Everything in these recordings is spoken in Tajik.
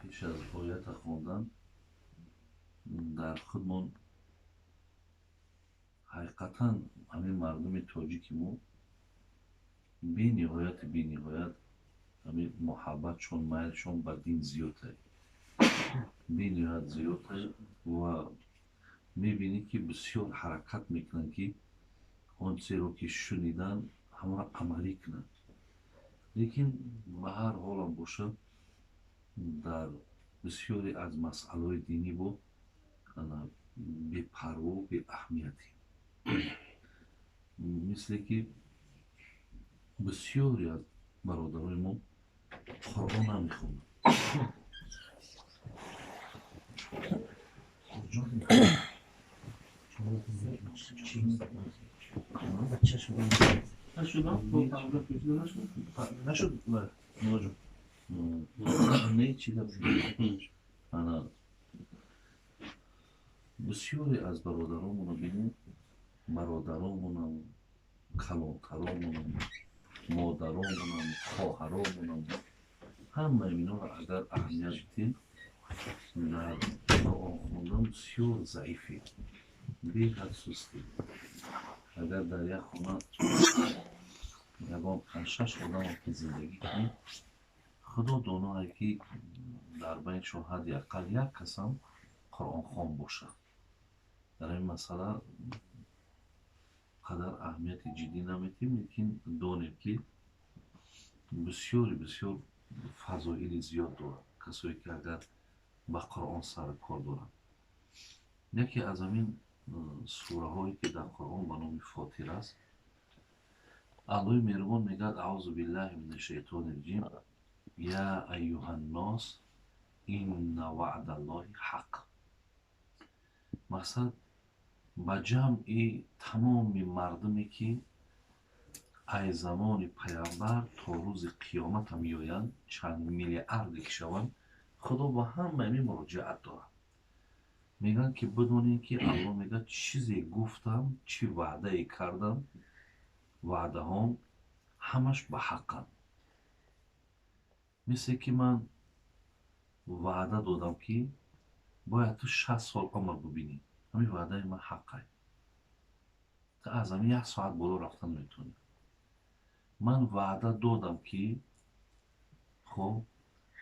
Пеш аз оята хондан дар худмон ҳақиқатан ҳамин мардуми тоҷики мо бениҳояти бениҳоят ҳамин муҳаббатшон, майлшон ба дин зиёдае, бениҳоят зиёдае ва мебинӣ, ки бисёр ҳаракат мекунанд, ки он чизеро, ки шунидан, ҳамаро амалӣ кунанд. Лекин ба ҳар ҳолам бошад, дар бисёре аз масъалаҳои динӣ бо бепарву беаҳамиятем. Мисле ки бисёре аз бародарои мо Қуръон намехонанд. Нашуд, мулоҷон, не, чӣ гап? Ана, бисёре аз бародаронмонро бинем, бародаронмонам, калонтаронмонам, модаронмонам, хоҳаронмонам, ҳамаи инҳоро агар аҳамият бидем, дар Қуръон хондан бисёр заифем, беҳад сустем. Агар дар як хона ягон панҷ-шаш одамо ки зиндагӣ кунем, Худо доное, ки дар байншон ҳадди ақал як касам қуръонхон бошад. Дар ин масъала қадар аҳамияти ҷиддӣ наметиҳем, лекин донем, ки бисёри бисёр фазоили зиёд дорад касое, ки агар ба Қуръон сару кор доранд. Яке аз ҳамин сураҳое, ки дар Қуръон ба номи Фотир аст, Аллоҳи меҳрубон мегӯяд: аъузу биллаҳи мина шайтони раҷим, я айюҳаннос инна ваъдаллоҳи ҳақ. Мақсад, ба ҷамъи тамоми мардуме, ки ай замони паямбар то рӯзи қиёмата меоянд, чанд миллиарде ки шаванд, Худо ба ҳамаи ин муроҷиат дорад. Мегӯянд, ки бидонем, ки Аллоҳ мегӯяд: чизе гуфтам, чӣ ваъдае кардам, ваъдаҳом ҳамаш ба ҳаққанд. Мисле ки ман ваъда додам, ки бояд ту 60 сол умр бубинӣ, ҳамин ваъдаи ман ҳаққай, ту аз ҳамин як соат боло рафта наметавонӣ. Ман ваъда додам, ки хоб,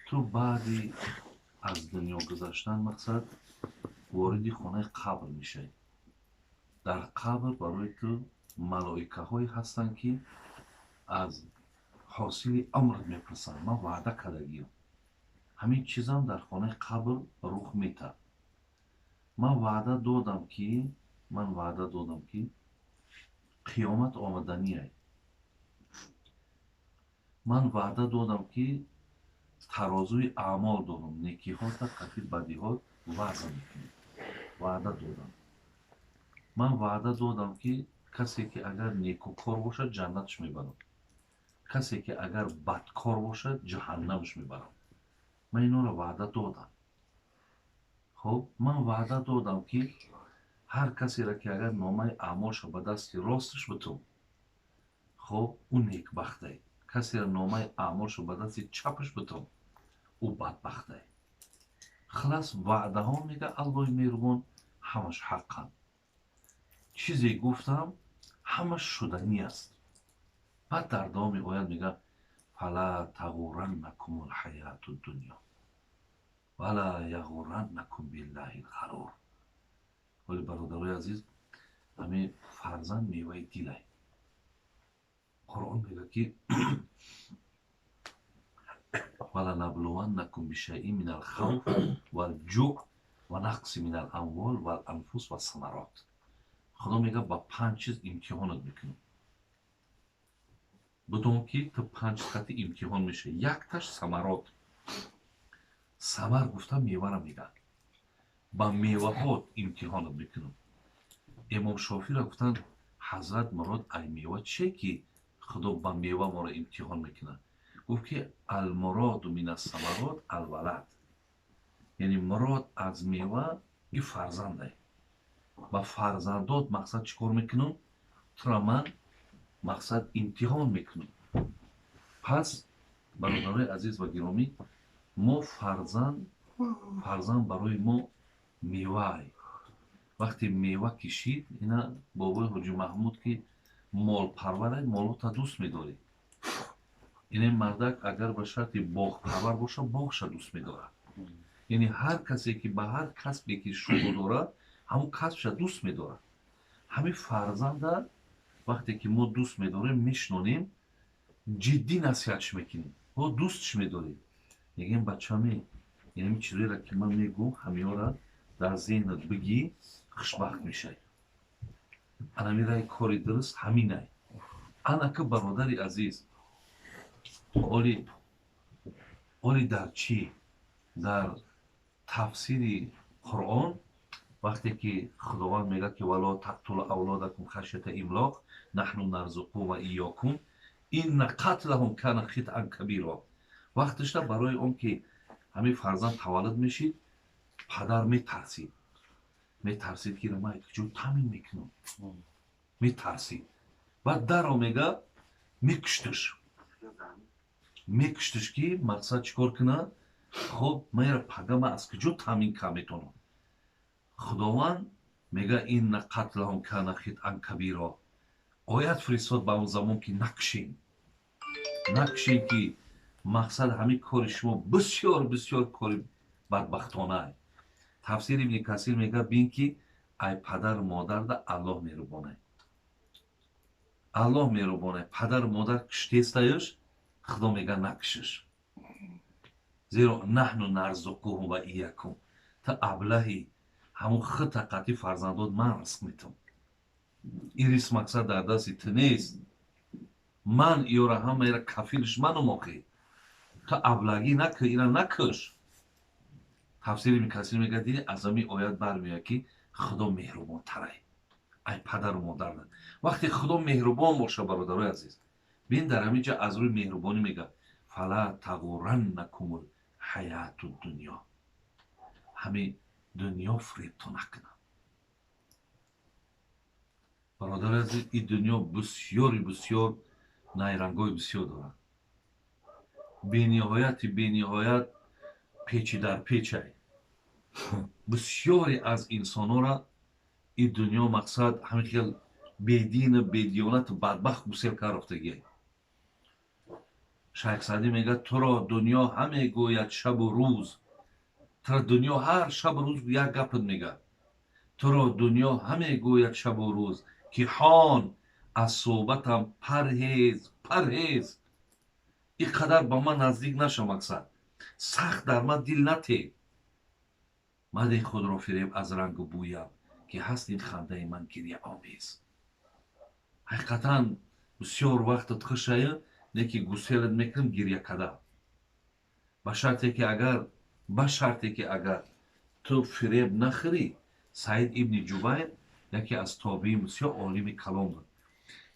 ту баъди аз дунё гузаштан, мақсад, вориди хонаи қабр мешавӣ, дар қабр барои ту малоикаҳое ҳастанд, ки аз ҳосили умрат мепурсанд. Ман ваъда кардагиам, ҳамин чизам дар хонаи қабр рух метаҳад. Ман ваъда додам, ки қиёмат омаданиай. Ман ваъда додам, ки тарозуи аъмол дорам, некиҳота қати бадиҳот вазн мекунем. Ваъда додам. Ман ваъда додам, ки касе ки агар некукор бошад, ҷаннатш мебарам, касе ки агар бадкор бошад, ҷаҳаннамш мебарам. Ман инҳоро ваъда додам. Хоб, ман ваъда додам, ки ҳар касеро ки агар номаи аъмолша ба дасти росташ бутум, хоб, ӯ некбахтай, касеро номаи аъмолша ба дасти чапаш бутум, ӯ бадбахтай. Хулас, ваъдаҳо, мега Аллоҳи меҳрубон, ҳамаш ҳаққанд. Чизе гуфтам, ҳамаш шуданӣ аст. Баъд дар давоми оят мега: фала тағураннакум лҳаяту дунё вала яғураннакум биллаҳи лғарур. Вале, бародарои азиз, ҳамин фарзанд меваи дилай. Қуръон мега, ки валанаблуваннакум бишайин мин алхавф валҷӯъ ва нақси мин аламвол валанфус вассамарот. Худо мега: ба панҷ чиз имтиҳонат мекунам, бидон, ки ту панҷ хати имтиҳон мешавӣ. Якташ самарот. Самар гуфта мевара мегӯяд. Ба меваҳо имтиҳонат мекунам. Имом Шофиро гуфтанд: ҳазрат, мурод ай мева чие, ки Худо ба мева моро имтиҳон мекунад? Гуфт, ки алмуроду мин ассамарот алвалад, яъне мурод аз мева и фарзандай. Ба фарзандот, мақсад, чӣ кор мекунам? Тура ман, мақсад, имтиҳон мекунам. Пас, бародарои азиз ва гиромӣ. Мо фарзанд барои мо меваай. Вақте мева кишид, ина бобои Ҳоҷи Маҳмуд ки молпарварай, молота дӯст медорӣ. Ине мардак агар ба шарти боғпарвар боша, боғша дӯст медорад. Яъне ҳар касе ки ба ҳар касбе ки шуғл дорад, ҳамун касбша дӯст медорад. Ҳамин фарзанда вақте ки мо дӯст медорем, мешинонем, ҷиддӣ насиҳатш мекунем. Ҳо, дӯстш медорем. Мегӯем, бачаме, яъне чизоеро ки ман мегӯм, ҳамиёра дар зеҳнат бигӣ, хушбахт мешавӣ. Анамираи кори дуруст ҳаминай. Анака, бародари азиз, оли дар чӣ? Дар тафсири Қуръон вақте ки Худованд мегӯяд, ки ولا تقتلوا أولادكم خشية إملاق نحن نرزقهم وإياكم إن قتلهم كان خطأ كبيرا. Вақташда барои он ки ҳамин фарзанд таваллуд мешид, падар метарсид, метарсид, ки ман куҷо таъмин мекунам, метарсид. Баъд даро мега, мекушташ, мекушташ, ки мақсад чӣ кор кунад? Хоб, ман пага ман аз куҷо таъмин карда метавонам? Худованд мега: إن قتلهم كان خطأ كبيرا. Оят фиристод ба он замон, ки накушем, накушем, ки мақсад ҳамин кори шумо бисёр бисёр кори бадбахтонае. Тафсири Ибни Касир мега, бин, ки ай падару модарда Аллоҳ меҳрубонай, Аллоҳ меҳрубонай. Падару модар куштестаюш, Худо мега, накушиш, зеро نحن نرزقهم وإياكم. Та аблаҳи, ҳамун хита қатъи фарзандот ман ризқ метам. Ин ризқ, мақсад, дар дасти ту нест. Ман иёра ҳамаира кафилш манум. Охи, ту аблагӣ накӯ, ира накуш. Тафсири Ибни Касир мегӯяд, диди, аз ҳамин оят бармеояд, ки Худо меҳрубонтарай ай падару модар. Вақте Худо меҳрубон боша, бародарои азиз, бин, дар ҳамин ҷа аз рӯи меҳрубонӣ мегӯяд: فلا تغرنكم الحياة الدنيا. Ҳамин дунё фиребто накунад, бародари азиз. Ин дунё бисёри бисёр найрангҳои бисёр дорад, бениҳояти бениҳоят печи дар печай. Бисёре аз инсонҳоро ин дунё, мақсад, ҳамин хел бедину бедиёнату бадбахт гусел карофтагиай. Шайх Саъдӣ мегӯяд: туро дунё ҳаме гӯяд шабу рӯз. Туро дунё ҳар шабу рӯз як гапат мегӯяд. Туро дунё ҳаме гӯяд шабу рӯз, ки ҳон аз суҳбатам парҳез, парҳез. Ин қадар ба ман наздик наша, мақсад, сахт дар ман дил нате. Мадеҳ худро фиреб аз рангу бӯям, ки ҳаст ин хандаи ман гирьяомез. Ҳақиқатан бисёр вақтат хушая, не ки гуселат мекунам гирья када. Ба шарте ки агар ту фиреб нахӯрӣ. Саид ибни Ҷубайр яке аз тобиин, бисёр олими калом буд.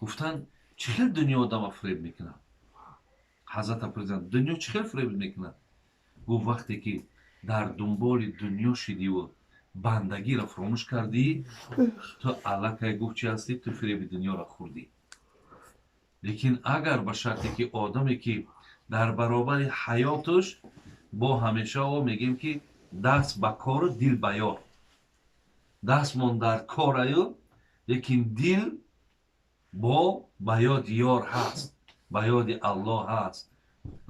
Гуфтанд, чӣ хел дунё одама фиреб мекунад? Ҳазрата президент, дунё чӣ хел фиреб мекунад? Гуфт, вақте ки дар дунболи дунё шидиву бандагиро фуромӯш кардӣ, ту аллакай, гуфт, чи ҳастӣ? Ту фиреби дунёро хӯрдӣ. Лекин агар ба шарте ки одаме ки дар баробари ҳаёташ бо ҳамеша о мегӯем, ки даст ба кору дил ба ёр, дастмон дар кораю, лекин дил бо ба ёди ёр ҳаст, ба ёди Аллоҳ ҳаст.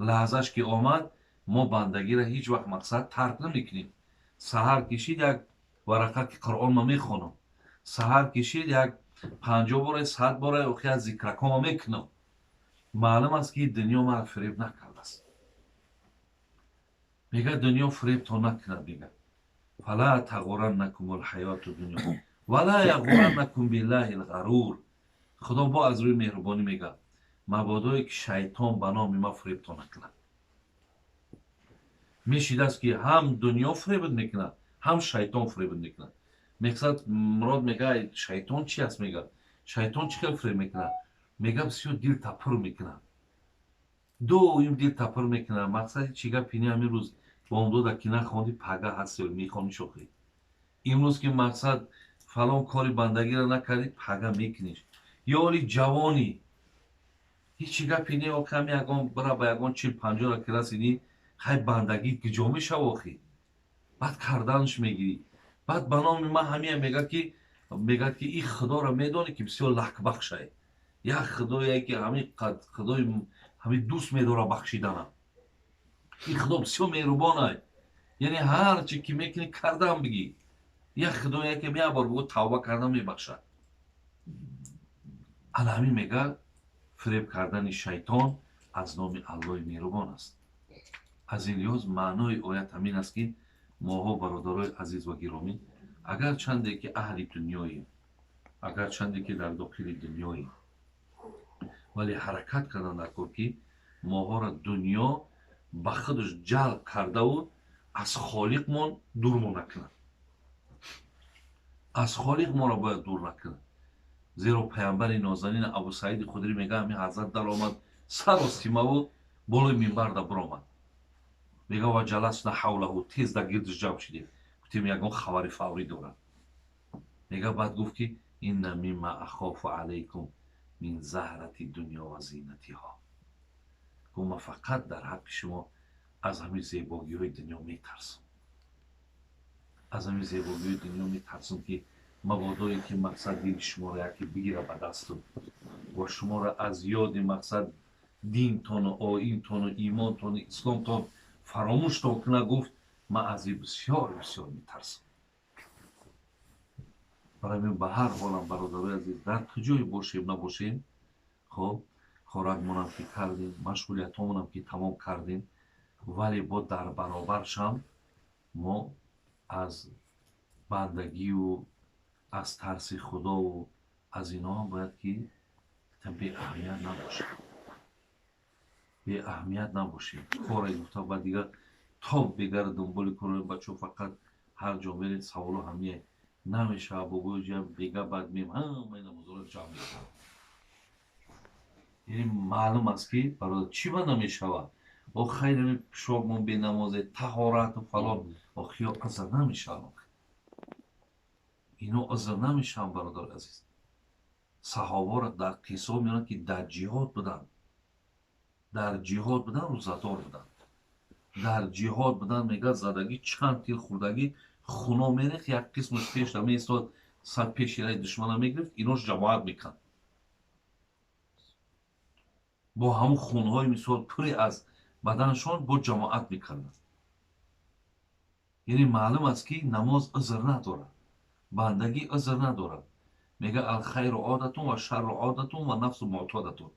Лаҳзаш ки омад, мо бандагиро ҳеҷ вақт, мақсад, тарк намекунем. Саҳар кишид, як варақа ки Қуръон ма мехонам. Саҳар кишид, як 50 бора, 100 бора охи аз зикракома мекунам. Маълум аст, ки дунё маро фиреб накардааст. Мегӯяд, дунё фиребто накунад. Мегӯяд: فلا تغرنكم الحياة الدنيا ولا يغرنكم بالله الغرور. Худо бо аз рӯи меҳрубонӣ мегӯяд, мабодое ки шайтон ба номи ма фиребто накунад. Мешидааст, ки ҳам дунё фиребат мекунад, ҳам шайтон фиребат мекунад. Мақсад, мурод мега, шайтон чи аст? Мега, шайтон чӣ хел фиреб мекунад? Мега, бисёр дил тапур мекунад, доим дил тапур мекунад. Мақсади чӣ гап ини? Ҳамин рӯз бомдода ки нахондӣ, пага ҳасти, мехонӣ. Шохӣ, имрӯз ки, мақсад, фалон кори бандагиро накардӣ, пага мекуниш. Ё оли ҷавонӣ, ҳечи гапи не, ками ягон бира ба ягон 40-50-ра ки расидӣ. Хай, бандагӣ куҷо мешава охи? Баъд карданаш мегирӣ. Баъд ба номи ман ҳамия мегӯяд, ки ин худоро медонӣ, ки бисёр лакбахшае, як худое, ки ҳамин худои ҳамин дӯст медора бахшиданам, ин худо бисёр меҳрубонай. Яъне ҳар чи ки мекунӣ, кардан бигӣ. Як худое, ки як бор бигӯ тавба кардан, мебахшад. Ана ҳамин мегӯяд, фиреб кардани шайтон аз номи Аллоҳи меҳрубон аст. Аз ин лиҳоз маънои оят ҳамин аст, ки моҳо, бародарои азиз ва гиромӣ, агар чанде ки аҳли дунёем, агар чанде ки дар дохили дунёем, вале ҳаракат кардан дар кор, ки моҳоро дунё ба худаш ҷалб кардаву аз холиқмон дурмо накунад. Аз холиқ моро бояд дур накунад, зеро паямбари нозанин Абусаиди Худрӣ мега, ҳамин ҳазрат даромад саросимаву болои минбарда биромад. Мега: ва ҷаласна ҳавлаҳу, тез дар гирдиш ҷамъ шидем, гуфтем, ягон хабари фаврӣ дорад. Мега, баъд гуфт, ки инна мимма ахофу алайкум мин заҳрати дунё ва зинатиҳо. Гуфт: ман фақат дар ҳаққи шумо аз ҳамин зебогиҳои дунё метарсам, аз ҳамин зебогиҳои дунё метарсам, ки мабодое ки мақсад дили шуморо яке бигира ба дасту ва шуморо аз ёди мақсад динтону оинтону имонтону исломтон фаромӯштон кунад. Гуфт: ман аз ин бисёр бисёр метарсам. Барои ҳамин, ба ҳар ҳолам, бародарои азиз, дар куҷое бошем набошем, хоб, хоракмонам ки кардем, машғулиятҳомонам ки тамом кардем, вале бо дар баробаршам мо аз бандагию аз тарси худову аз инҳо бояд ки беаҳамият набошем, беаҳамият набошем. Коре гуфта, ба дигар то бегара дунболи кори бачо, фақат ҳар ҷо меред, саволо ҳамие намешава. Бобои ҷа бега, баъд мем, ҳамаи намозҳоро ҷамъ мекунам. Яъне маълум аст, ки бародар, чӣ ба намешавад? О хайр, ами пӯшокмон бенамозе, таҳорату фалон, охиё узр намешаванд, ино узр намешаванд. Бародари азиз, саҳобаро дар қиссо меоранд, ки дар ҷиҳод буданд, дар ҷиҳод буданд, рӯзадор буданд, дар ҷиҳод буданд. Мегӯяд, задагӣ, чанд тир хӯрдагӣ, хуно мерехт, як қисмаш пешда меистод, сар пеши раи душмана мегирифт, инош ҷамоат мекард бо ҳамун хунҳои мисол пуре аз баданшон бо ҷамоат мекарданд. Яъне маълум аст, ки намоз узр надорад, бандагӣ узр надорад. Мега: алхайру одатун ва шарру одатун ва нафсу муътодатун.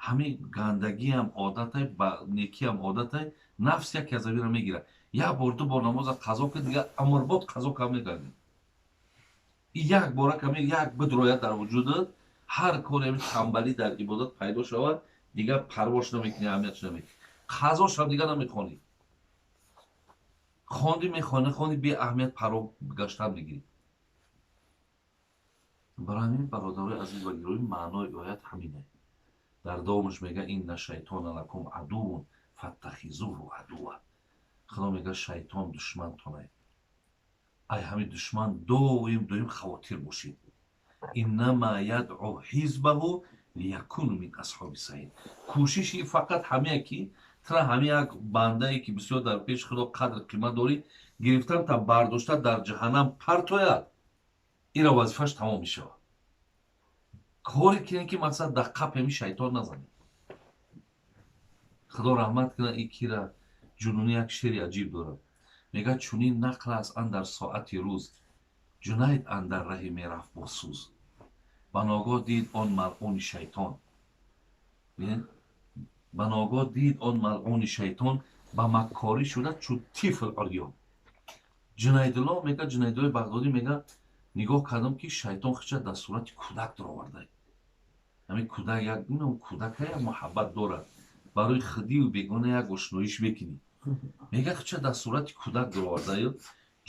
Ҳамин гандагиам одатай, ба некиам одатай, нафс яке аз авира мегирад. Як бор, ду бор намоза қазо ки, дигар амрбод қазо кам мегардӣ. Як бора ками як бидрояд дар вуҷудат, ҳар коре ҳамин тамбалӣ дар ибодат пайдо шавад, дигар парвош намекунӣ, аҳамиятш намекунӣ, қазошам дигар намехонӣ. Хонди, мехонӣ, хонди, беаҳамият парво гаштан мегирӣ. Барои ҳамин, бародарои азиз ва гиромӣ, маънои оят ҳамине. Дар давомаш мега: инна шайтона лакум адувун фаттахизуҳу адува. Худо мега, шайтон душмантонай, ай ҳамин душман доим доим хавотир бошед. Иннама ядъу ҳизбаҳу лиякуну мин асҳоби саир. Кӯшиши фақат ҳамия, ки тра ҳами як бандае, ки бисёр дар пеши худо қадр қимат дорӣ, гирифтан та бардошта дар ҷаҳаннам партояд, ира вазифааш тамом мешавад. Коре кине, ки мақсад дар қап ҳами шайтон назанед. Худо раҳмат кунад и кира, Ҷунунӣ як шеъри аҷиб дорад. Мегӯяд: чунин нақл аст андар соати рӯз, Ҷунайд андар раҳе мерафт бо сӯз, ба ногоҳ дид он малъуни шайтон, ба ногоҳ дид он малъуни шайтон, ба маккорӣ шуда чу тифл урён. Ҷунайдулло мега, Ҷунайдуллои Бағдодӣ мега: нигоҳ кардам, ки шайтон хича дар сурати кӯдак дароварда. Ҳамин кӯдак, як кӯдака як муҳаббат дорад, барои худию бегона як ошноиш мекунӣ. Мега, хича дар сурати кӯдак даровардаю,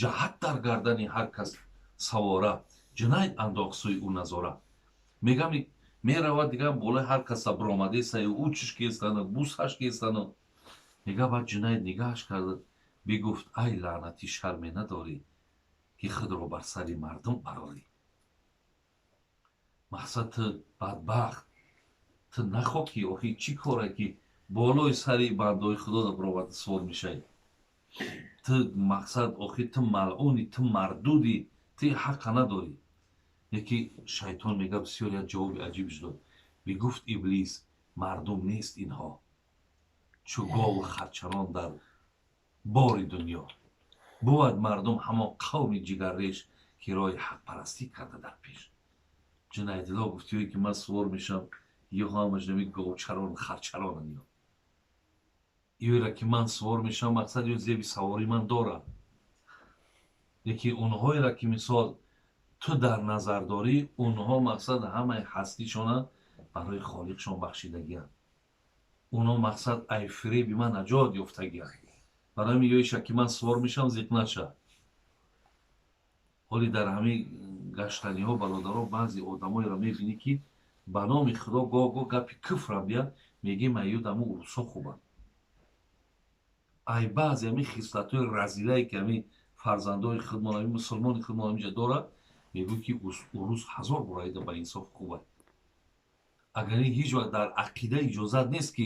ҷаҳат дар гардани ҳар кас савора, Ҷунайд андохт сӯи ӯ назора. Мега, меравад, дигар болои ҳар каса биромадесаю, ӯ чиш кестану, бусаш кестану. Мега, баъд Ҷунайд нигаҳаш кард, бигуфт: ай лаънатӣ, шарме надорӣ, ки худро бар сари мардум барорӣ? Мақсад, ту бадбахт, ту нахо, ки охи чӣ коре, ки Болои сари бандаҳои Худо да бароварда сувор мешавӣ. Ту мақсад, охир ту малъуни, ту мардудӣ, ту ҳаққа надорӣ. Яки шайтон мега, бисёр як ҷавоби аҷибш дод. Бигуфт Иблис: мардум нест инҳо, чу гову харчарон дар бори дунё. Бувад мардум ҳамон қавми ҷигарреш, ки роҳи ҳақпарастӣ карда дар пеш. Ҷунайдило гуфтиҳое, ки ман сувор мешавам, ё ҳамаш нами говчарон, харчаронан. Ё ёра, ки ман сувор мешавам, мақсад ё зеби саворӣ ман дорам. Яки онҳоеро, ки мисол ту дар назар дорӣ, онҳо мақсад ҳамаи ҳастишона барои Холиқшон бахшидагианд. Онҳо мақсад ай фиреби ман наҷот ёфтагианд. Барои ҳамин ёиша, ки ман сувор мешавам, зиқ наша. Ҳоли дар ҳамин гаштаниҳо, бародаро, баъзе одамоеро мебинӣ, ки ба номи Худо гоҳ гоҳ гапи куфрам бия мегӯем, аюд аму урусо хубанд. Ай баъзе ҳамин хислатҳои разилае, ки ҳамин фарзандои худмон, ҳамин мусулмони худмон ҳаминҷа дорад, мегӯй, ки урус ҳазор бор аида ба инсоф хуб аст. Агар ин ҳеҷ вақт дар ақида иҷозат нест, ки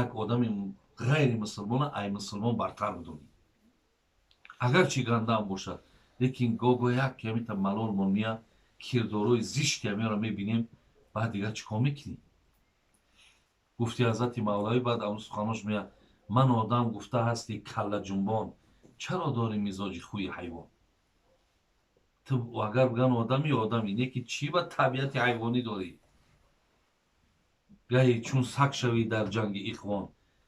як одами ғайри мусулмона ай мусулмон бартар бидонӣ, агарчи гандаам бошад. Лекин гоҳ-гоҳ як ҳамита малолмон меяд, кирдорои зишти ҳамеро мебинем, баъд дигар чӣ кор мекунӣ? Гуфти ҳазрати Мавлавӣ, баъд амн суханош меяд: ман одам гуфта ҳасти каллаҷунбон, чаро дорӣ мизоҷи хӯи ҳайвон? Ту агар биган одами, одами не, ки чӣ ба табиати ҳайвонӣ дорӣ? Гаҳе чун саг шавӣ дар ҷанги ихвон,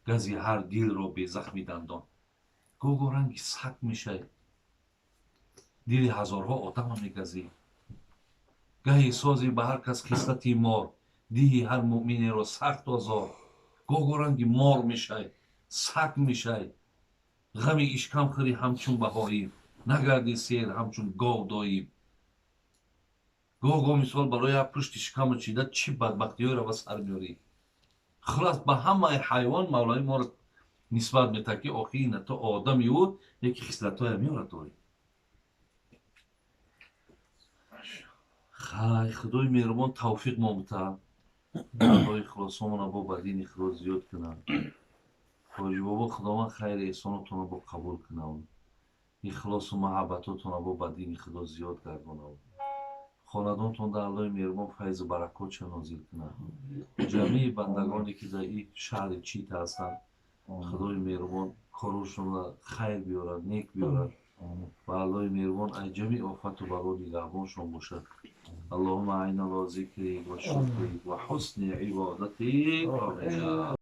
гази ҳар дилро безахми дандон. Гоҳ-гоҳ ранги саг мешавӣ, дили ҳазорҳо одама мегазӣ. Гаҳе созӣ ба ҳар кас хислати мор, диҳи ҳар муъминеро сахт озор. Гоҳ-гоҳ ранги мор мешавӣ, саг мешавӣ. Ғами ишкам хӯрӣ ҳамчун баҳоим, нагарди сер ҳамчун гов доим. Гоҳ-гоҳ мисол барои як пушти шикаму чида чӣ бадбахтиҳоеро ба сар меорӣ. Хулас, ба ҳамаи ҳайвон Мавлавӣ моро нисбат метаҳад, ки охи ина ту одами ӯ, яки хислатҳоя меорад дорӣ. Хай, Худои меҳрубон тавфиқ мо бутаҳад, аллоҳи хулосомона бо ба дини Худо зиёд кунад. Ҳоҷибобо, Худованд хайри эҳсонотонро бо қабул кунад, ихлосу маҳаббатотонро бо ба дини Худо зиёд гардонад, хонадонтон дар Аллоҳи меҳрубон файзу баракотша нозил кунад. Ҷамъии бандагоне, ки дар ин шаҳри Чита ҳастанд, Худои меҳрубон корушонро хайр биёрад, нек биёрад ва Аллоҳи меҳрубон аз ҷамъи офату бало нигаҳбоншон бошад. Аллоҳумма аинна ала зикрик ва шукрик ва ҳусни ибодатик. Омин.